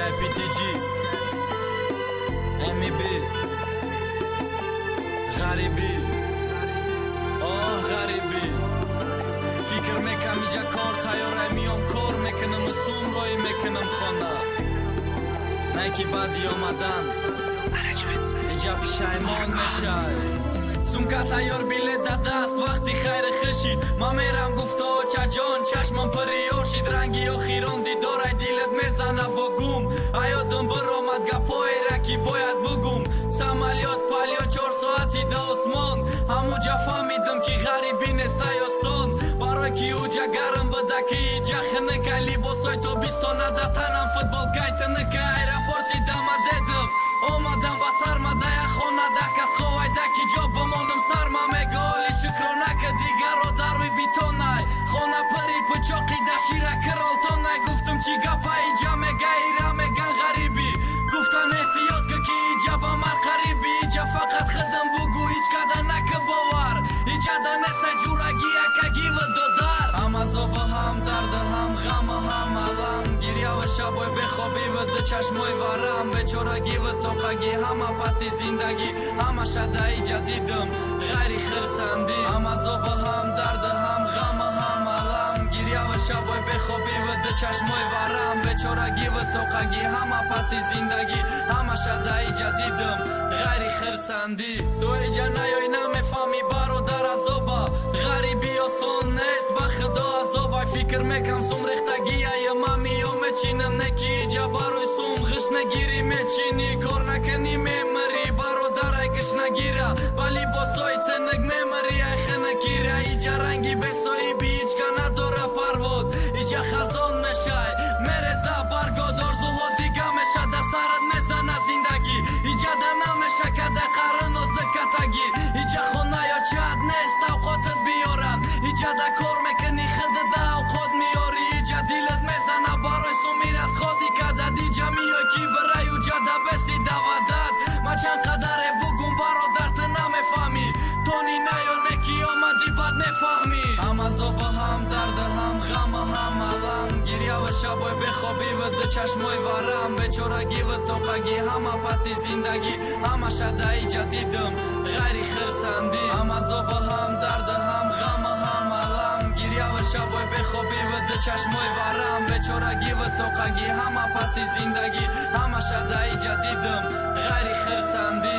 KPTG MEB. Ғарибӣ, оҳ, ғарибӣ. Фикр мекам, иҷа кор тайёрай, миём, кор мекунам, сум роӣ мекунам хона. Не ки баъди омадан иҷа пишаймон мешай. Сумка тайёр, билет да даст, вақти хайри хушид. Ман мерам, гуфто чаҷон, чашмам пури ёшид. Ранги охирон дидорай, дилат мезана бо гум. Аёдам биромад гапҳоера, ки бояд бугум. Самолёт, полёт, 4 соати да осмон. Ҳамуҷа фаҳмидам, ки ғарибӣ нестай осон. Барои ки уҷа гарм буда, ки иҷа хиника. Либосои тобистона да танам, футболкай тиника. Аэропорти Домодедово омадам, ба сармадая хона да кас ховайда, ки ҷо бимонам сарма. Мега, оли шукрона ки дигаро дар рӯи битонай. Хона пири пичоқи да шира киролтонай. Гуфтам, чӣ гапа иҷа? Мега, ира меган ғарибӣ. Гуфтан, эҳтиёт ки, ки иҷа ба мар қарибӣ. Иҷа фақат хидм бугӯ, ҳеҷ када наки бовар. Иҷада нестай ҷурагӣ, акагӣ ва додар. Ҳам азоба, ҳам дарда, ҳам ғама, ҳам алам. Гиря ва шабои бехобӣ ва ду чашмои варам. Бечорагӣ ва тоқагӣ, ҳама пасти зиндагӣ. Ҳамаша да иҷа дидам, ғайри хирсандӣ. Ҳам азоба, ҳам дарда, ҳам ғама, ҳам алам. Гиря ва шабои бехобӣ ва ду чашмои варам. Бечорагӣ ва тоқагӣ, ҳама пасти зиндагӣ. Ҳамаша да иҷа дидам, ғайри хирсандӣ. Ту иҷа наёй, намефаҳмӣ, бародар, азоба. Ғарибӣ осон нест, ба худо, азобай. Фикр мекам, сум рехтагияй, ман миём, мечинам. Не ки иҷа барои сум ғишт мегирӣ, мечинӣ. Кор накунӣ, мемирӣ, бародарай, гишнагира. Ба либосои тинак мемирӣ, ай хинакира. Иҷа ранги бесоҳиби ҳичка надора парвод. Иҷа хазон мешай, мереза баргод, орзуҳо дига меша, да сарат мезана зиндагӣ. Иҷада намеша када қаринозы катагӣ. Иҷа хона ё чад нест, авқотат биёранд. Иҷада кор мекунӣ, худада авқот меёрӣ. Иҷа дилат мезана барои сумир аз ходи кадад. Иҷа миёй, ки бираю ҷада беси давадат. Ман чанд қадаре бугум, бародар, ту намефаҳмӣ. Тони наё, не ки омадӣ, бад мефаҳмӣ. Ҳам азоба, ҳам дарда, ҳам ғама, ҳам алам. Гиря ва шабои бехобӣ ва ду чашмои варам. Бечорагӣ ва тоқагӣ, ҳама пасти зиндагӣ. Ҳамаша да иҷа дидам, ғайри хирсандӣ. Ҳам азоба, ҳам дарда, ҳам ғама, ҳам алам. Гиря ва шабои бехобӣ ва ду чашмои варам. Бечорагӣ ва тоқагӣ, ҳама пасти зиндагӣ. Ҳамаша да иҷа дидам, ғайри хирсандӣ.